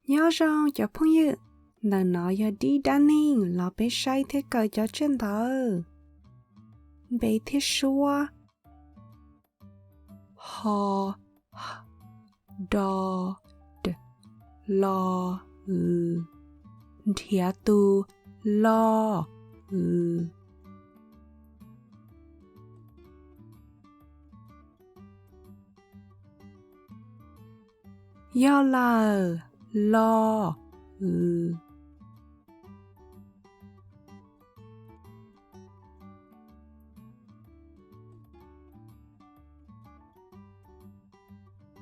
Nyob zoo cov phooj ywg, ntawm no yog dib dab neeg los peb saib thiab kawm cov tsiaj ntawd. Npe thiab suab: ho, do, d, lo, w. Nrhiav tus lo, w. Yog lawm, lo, w.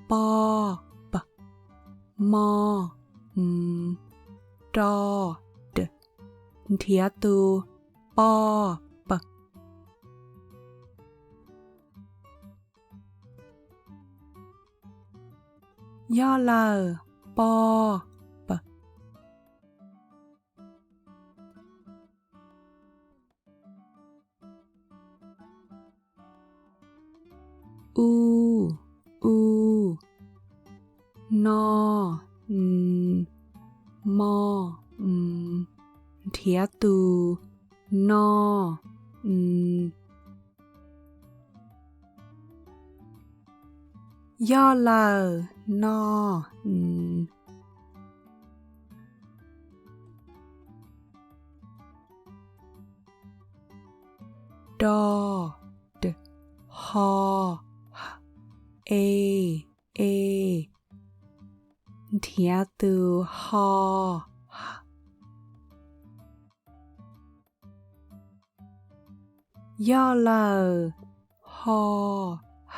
Po, p, mo, m, ro, d. Nrhiav tus po, p. Yog lawm, po, p. U, u, no, n, mo, m. Nrhiav tus no, n. Yog lawm, no, n. Do, d, ho, h, e, e. Nrhiav tus ho, h. Yog lawm, ho, h.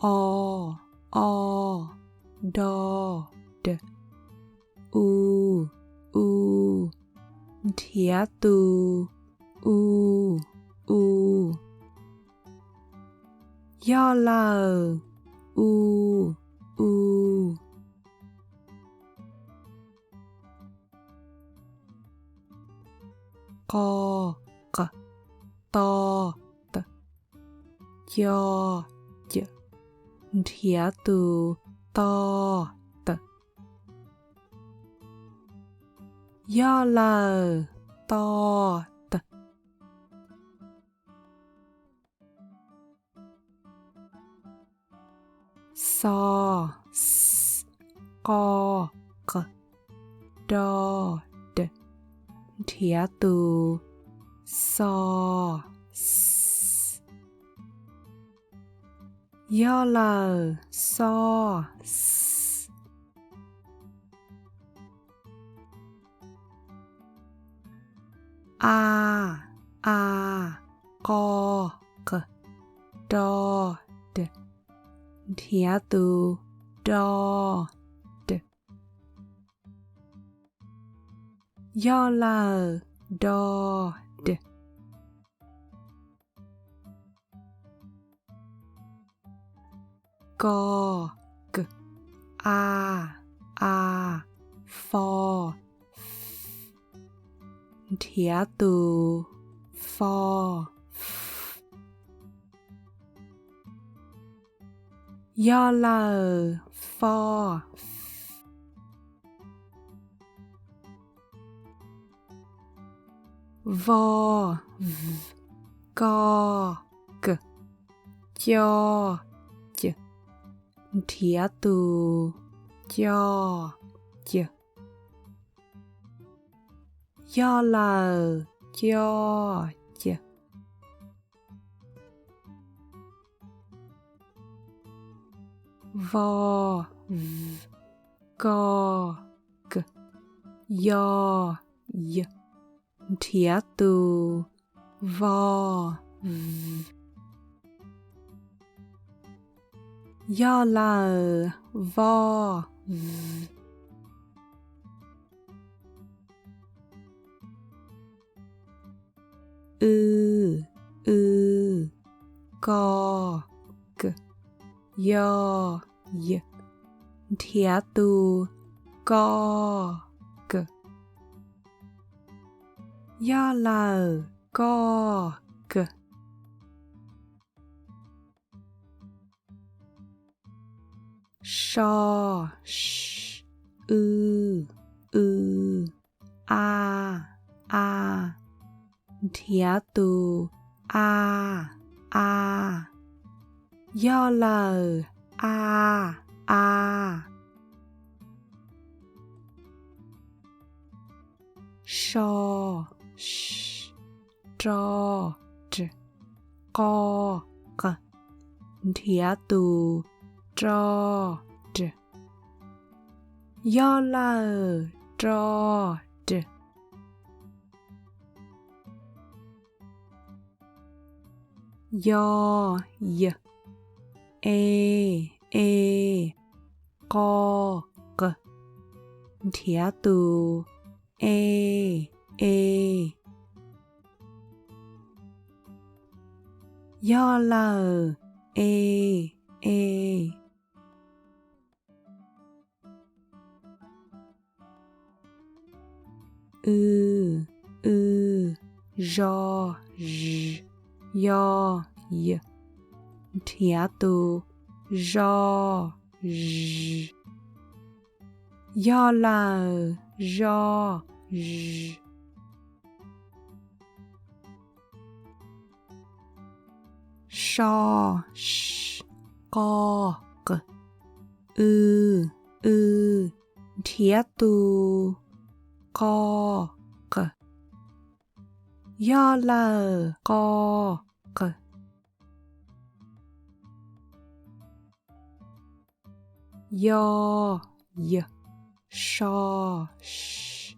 O, o, do, d, u, u. Nrhiav tus u, u. Yog lawm, u, u. Qo, q, to, t, co, c. Nrhiav tus to, t. Yog lawm, to, t. Xo, x, qo, q, do, d. Nrhiav tus xo, x. Yog lawm, xo, x. A, a, qo, q, do, d. Nrhiav tus do, d. Yog lawm, do, d. Ko, k, a, a, fo, f. Nrhiav tus fo, f. Yog lawm, fo, f. Vo, v, ko, k, co, c. Nrhiav tus co, c. Yog lawm, co, c. Vo, v, ko, k, yo, y. Nrhiav tus vo, v. Yog lawm, vo, v. W, w, ko, k, yo, y. Nrhiav tus ko, k. Yog lawm, ko, k. So, s, w, w, a, a, nrhiav tus a, a. Yog lawm, a, a. So, s, ro, r, qo, q, nrhiav tus ro, r. Yog lawm, ro, r. Yo, y, e, e, qo, q, nrhiav tus e, e. Yog lawm, e, e. W, w, zo, z, yo, y, nrhiav tus zo, z. Yog lawm, zo, z. So, s, qo, q, w, w, nrhiav tus qo, q. Yog lawm, qo, q. Yo, y, so, s,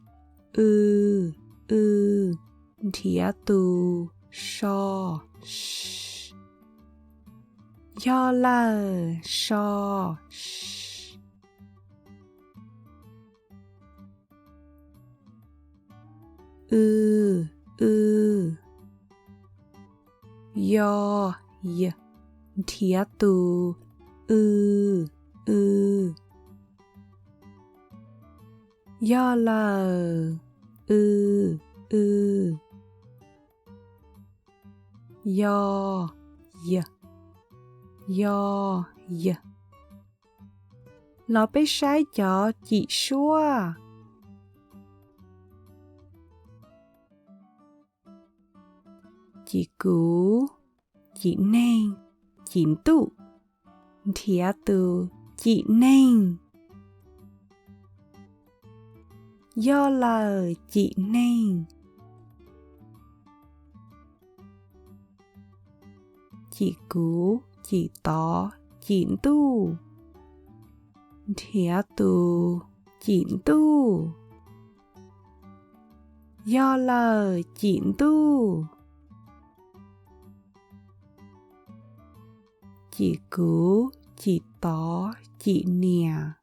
w, w, nrhiav tus so, s. Yog lawm, so, s. W, w, yo, y, nrhiav tus w, w. Yog lawm, w, w. Yo, y, yo, y. Los peb saib cov cim suab. Cim kuv, cim neeg, cim ntuj. Nrhiav tus cim neeg. Yog lawm, cim neeg. Cim kuv, cim tod, cim ntuj. Nrhiav tus cim ntuj. Yog lawm, cim ntuj. Cim kuv, cim tod, cim niam.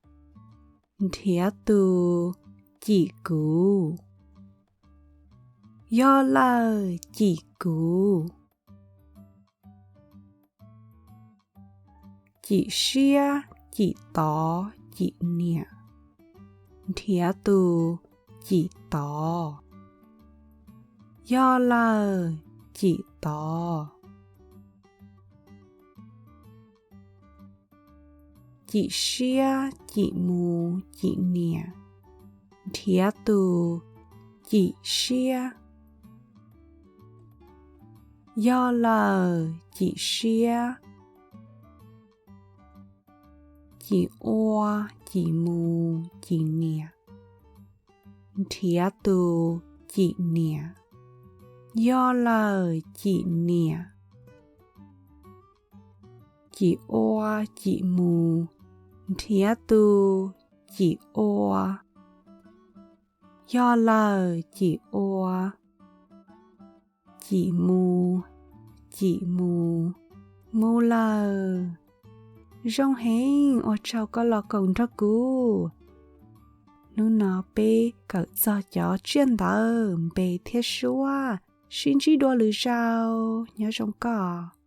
Nrhiav tus cim kuv. Yog lawm, cim kuv. Cim siab, cim tod, cim niam. Nrhiav tus cim tod. Yog lawm, cim tod. Cim siab, cim mus, cim niam. Nrhiav tus cim siab. Yog lawm, cim siab. Cim ua, cim mus, cim niam. Nrhiav tus cim niam. Yog lawm, cim niam. Cim ua, cim mus. Nrhiav tus cim ua. Yog lawm, cim ua. Cim mus, cim mus, mus lawm. Zoo heev, ua tsaug koj los koom nrog kuv. Hnub no peb kawm txog cov tsiaj ntawv npe thiab suab. Sib ntsib dua lwm zaus, nyob zoo koj.